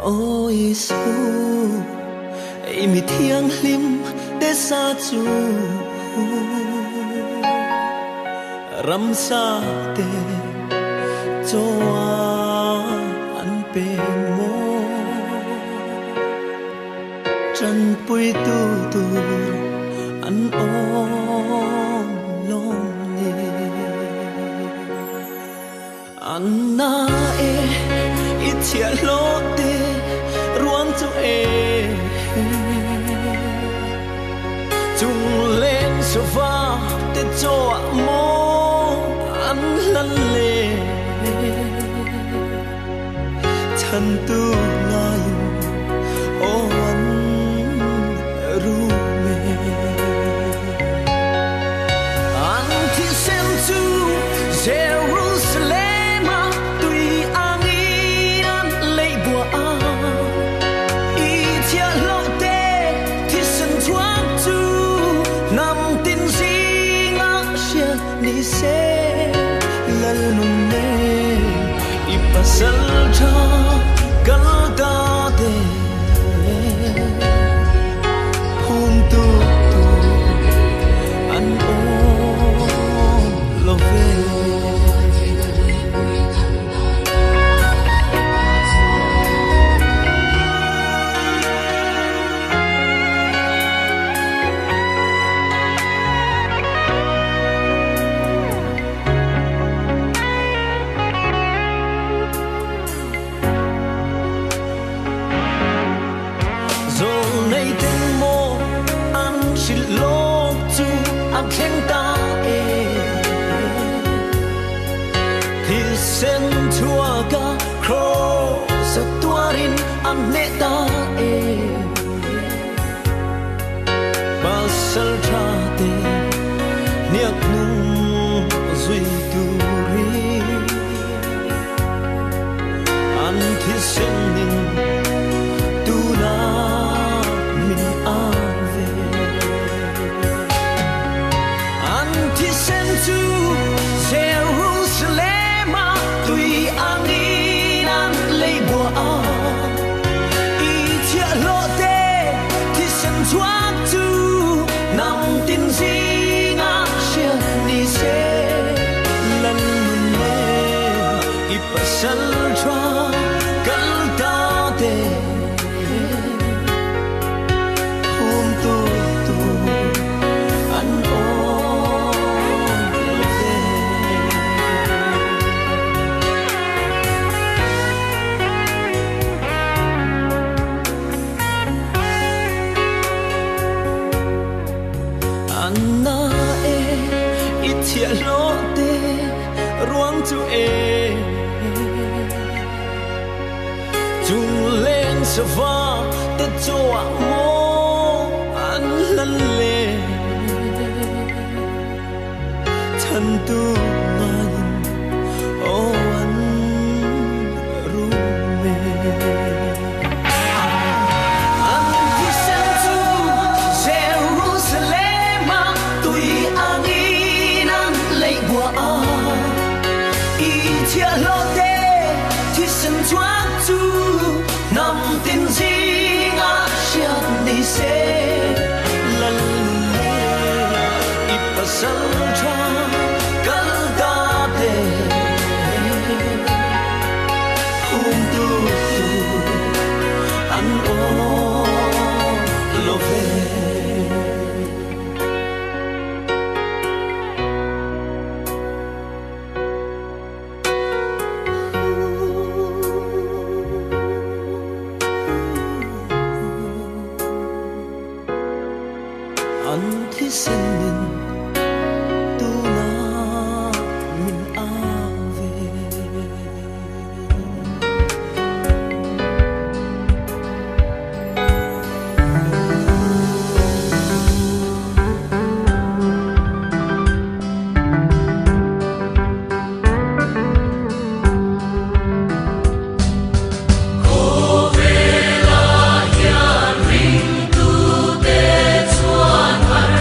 Aw Isu, i mi thianghlim te sa chu ramsa te chaw an pe maw? Tanpuitu tur an awm lawm ni. An na e, i chhiahhlawh te ruang chu e. Chung leng sava te chaw ah maw an hlan le. Chhantu ngaiin aw an rum e. An thisen chu Jerusalem-a tui angin an lei buah a, i chhiahhlawh te thisen chhuak chu hnam tin zingah hriat ni se. Lalnun nen i pasal tha kal ta te phum tu tur an awm lo ve. Zawlnei ten maw an hrilh lawk chu an thleng ta e. Thisen chhuaka kraws a tuarin an hneh ta e. Pasal tha te hniak hnung zui turin an thisenin tuna min au ve. An thisen chu Jerusalem-a tui angin an lei buah a, i chhiahhlawh te thisen chhuak chu hnam tin zingah hriat ni se. Lalnun nen i pasal tha kal ta te phum tu tur an awm lo ve. An na e, i chhiahhlawh te ruang chu e. Chung leng sava te chaw ah maw an hlan le. Chhantu ngaiin aw an rum e. An thisen chu Jerusalem-a tui angin an lei buah a, i chhiahhlawh te thisen chhuak chu hnam tin zingah hriat ni se. Lalnun nen i pasal tha kal ta te phum tu tur an awm lo ve. An thisenin tuna min au ve. Khawvelah hian ringtute chuan har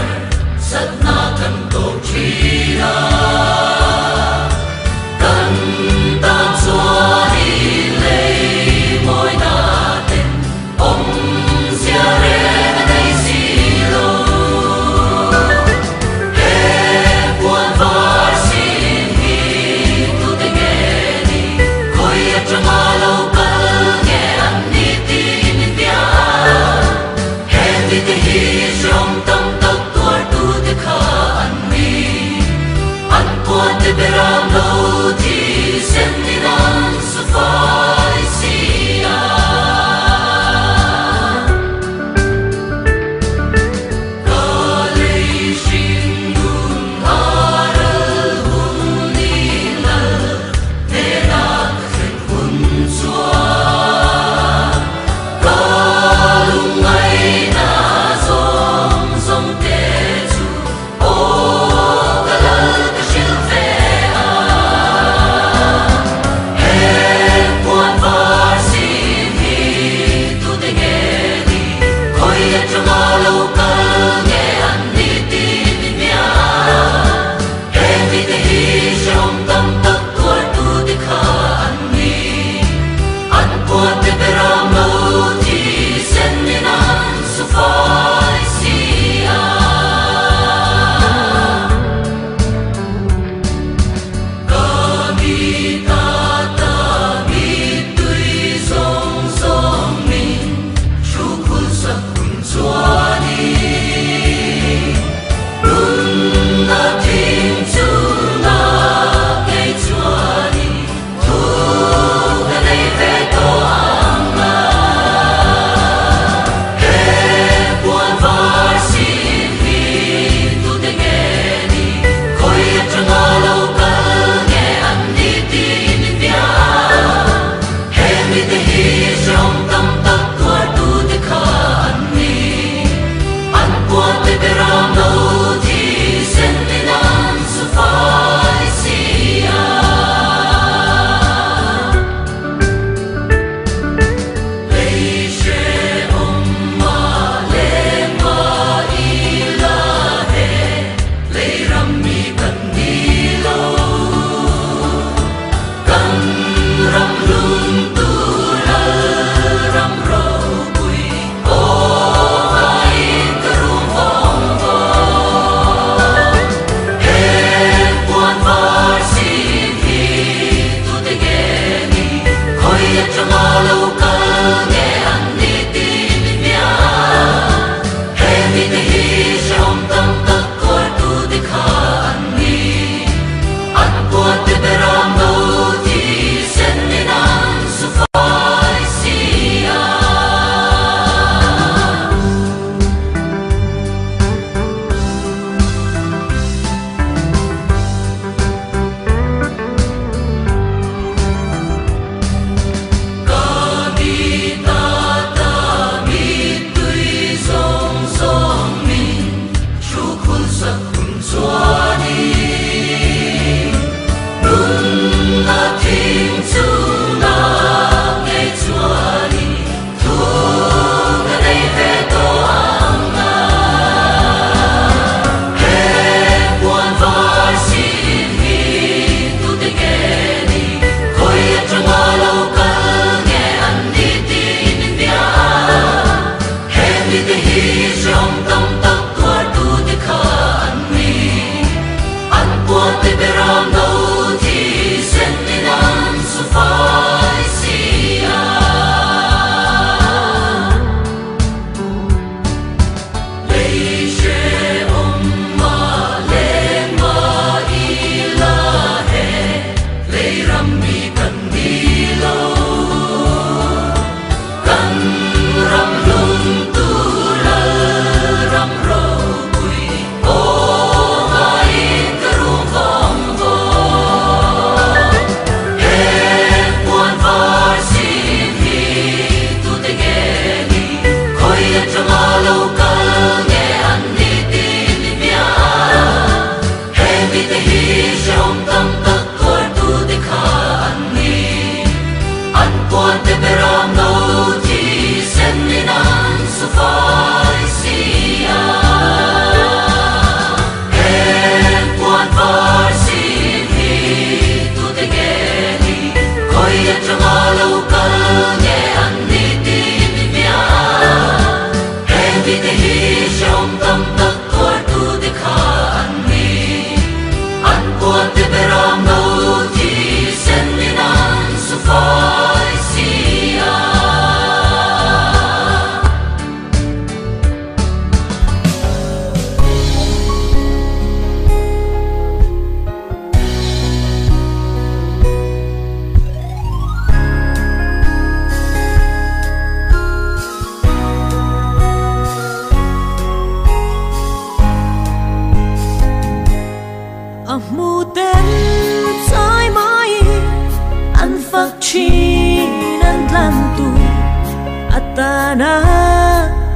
Zana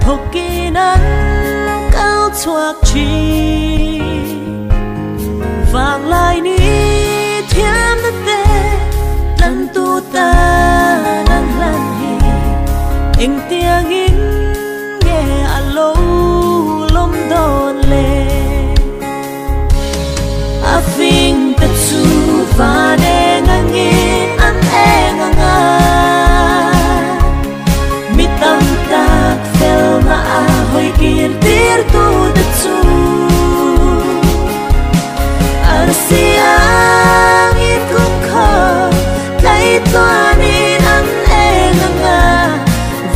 thokinan kal chuak chi vang lai ni thiam na te lan tu ta nan lan hi eng tiang in nge a lo lom don le a fing ta chu va ne ngangin an eng anga mi tam tak fel na a hoi kir tir tu ta chu arsi ang in kum kho tlai tuanin an eng anga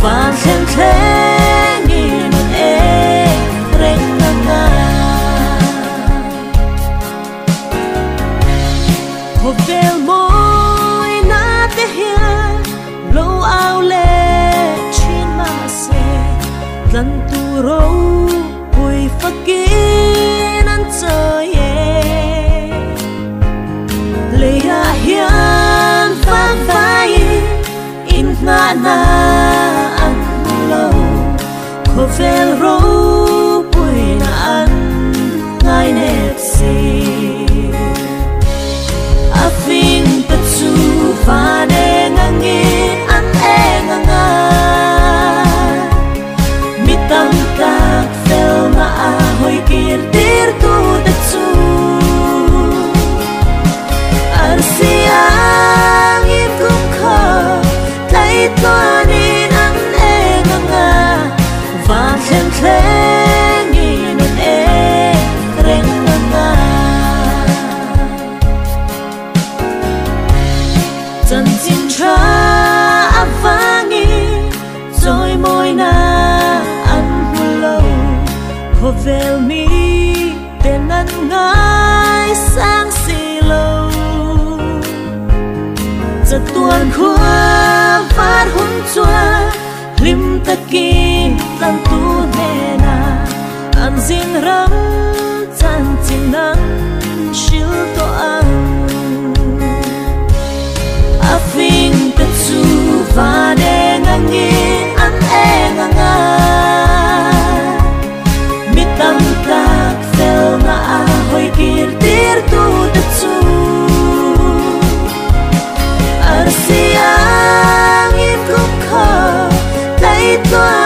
van thleng thlengin an eng reng anga khawvel mawi na te hian lo au le thin ma se tlan tu ro pui fakin an chawi e leia hian vang vai in nga na an lo khawvel ro pui na an ngai nep si a fing ta chu van eng angin an eng anga mi tam tak fel na a hoi kir tir tu te chu arsi ang in kum kho tlai tuanin an eng anga van thleng thlengin an eng reng anga chan chin tha avangin choi moi na an hu lo khawvel mi ten an ngai sang si lo chatuan khua var hun chua hlim takin tlan tu nena an zin ram chan chin an sil to ang a fing ta chu van eng angin an eng anga mi tam tak fel na a hoi kir tir tu te chu arsi ang in kum kho tlai tuan